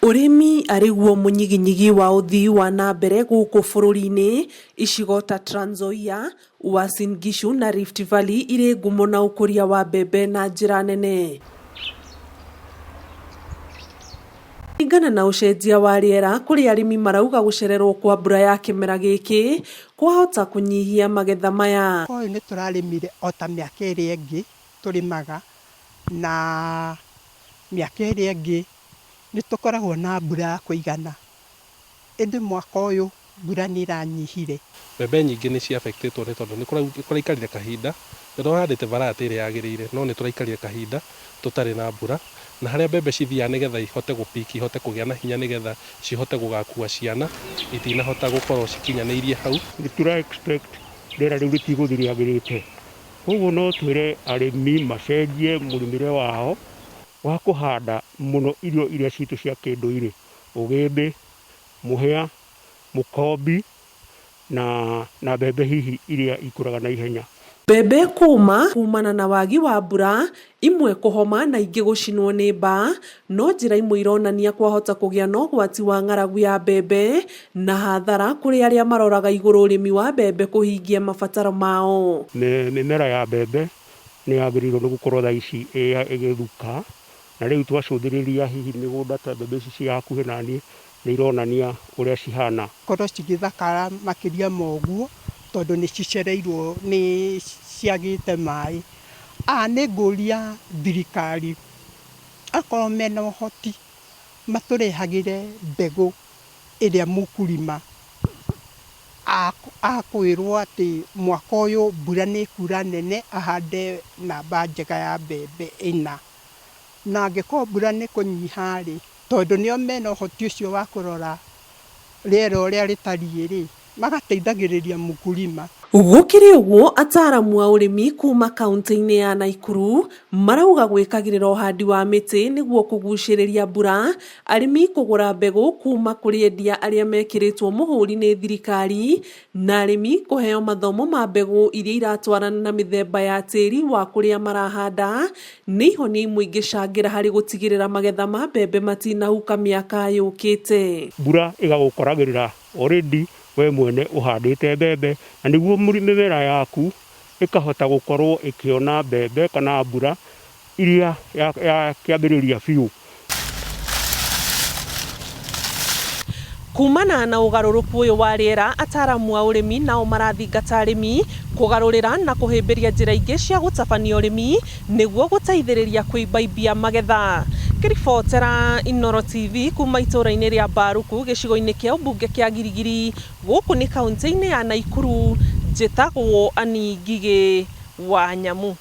Ũrĩmi arĩ guo mũnyiginyigi wa ũthii wa na mbere gũkũ bũrũri-inĩ, icigo ta Trans Nzoia, Uasin Gishu na Rift Valley irĩ ngumo na ũkũria wa mbembe na njĩra nene. Kũringana na ũcenjia wa rĩera kũrĩ arĩmi marauga gũcererwo kwa mbura ya kĩmera gĩkĩ kwahota kũnyihia magetha maya. Mwaka ũyũ nĩ tũrarĩmire o ta mĩaka ĩrĩa ĩngĩ tũrĩmaga, na mĩaka ĩrĩa ĩngĩ nĩ tũkoragwo na mbura ya kũigana, ĩndĩ mwaka ũyũ mbura nĩ ĩranyihire. Mbembe nyingĩ nĩ ci affect ĩtwo nĩ tondũ nĩ kũraikarire kahinda, nĩ tũrahandĩte variety ĩrĩa yagĩrĩire no nĩ tũraikarire kahinda tũtarĩ na mbura, na harĩa mbembe cithiaga nĩgetha ihote gũ pick ihote kũgĩa na hinya nĩgetha cihote gũgakua ciana, itinahota gũkorwo cikinyanĩirie hau. Nĩ tũra expect rĩera rĩu rĩtigũthiĩ rĩagĩrĩte, koguo no twĩre arĩmi macenjie mũrĩmĩre wao wa kũhanda mũno irio iria citũ cia kĩndũire, ũgĩmbĩ, mũhĩa, mũkombi na na mbembe hihi iria ikũraga na ihenya. Mbembe kũũma kuumana na wagi wa mbura, imwe kũhoma na ingĩ gũcinwo nĩ mbaa, no njĩra imwe ironania kwahota kũgĩa na ũgwati wa ng'aragu ya mbembe na hathara kũrĩ arĩa maroraga igũrũ ũrĩmi wa mbembe kũhingia mabataro mao. Mĩmera ya mbembe nĩ yagĩrĩirwo nĩ gũkorwo thaa ici ĩgĩthuka, na rĩu twacũthĩrĩria hihi mĩgũnda ta mbembe ici ciĩ hakuhĩ naniĩ nĩ ironania ũrĩa cihana. Korwo cigĩthakara makĩria ma ũguo tondũ nĩ cicereirwo nĩ ciagĩte maĩ. Nĩ ngũria thirikari akorwo mena ũhoti matũrehagĩre mbegũ ĩrĩa mũkũrima akwĩrwo atĩ mwaka ũyũ mbura nĩ ĩkura nene ahande namba njega ya mbembe ĩna. Na angĩkorwo mbura nĩ kũnyiha rĩ, tondũ nĩo mena ũhoti ũcio wa kũrora rĩera ũrĩa rĩtariĩ rĩ, magateithagĩrĩria mũkulima. Gũkĩrĩ ũguo, ataaramu a ũrĩmi kuma kauntĩ-inĩ ya Naikuru marauga gwĩkagĩrĩra ũhandi wa mĩtĩ nĩguo kũgucĩrĩria mbura, arĩmi kũgũra mbegũ kuma kũrĩ endia arĩa mekĩrĩtwo mũhũri nĩ thirikari, na arĩmi kũheo mathomo ma mbegũ iria iratwarana na mĩthemba ya tĩri wa kũrĩa marahanda nĩ ihonia imwe ingĩcangĩra harĩ gũtigĩrĩra magetha ma mbembe matinahuka mĩaka yũkĩte. Mbura ĩgagũkoragĩrĩra already we mwene ũhandĩte mbembe, na nĩguo mĩmera yaku ĩkahota gũkorwo ĩkĩona mbembe kana mbura iria ya kĩambĩrĩria biũ. Kumana na ũgarũrũku ũyũ wa rĩera, ataaramu a ũrĩmi nao marathingata arĩmi kũgarũrĩra na kũhĩmbĩria njĩra ingĩ cia gũtabania ũrĩmi nĩguo gũteithĩrĩria kũimbaimbia magetha. Ngĩribotera Inooro TV kuma itũũra-inĩ rĩa Mbaruku gĩcigo-inĩ kĩa ũmbunge kĩa Girigiri, gũkũ nĩ kauntĩ-inĩ ya Naikuru, njĩtagwo Annie Ngigĩ wa Nyamu.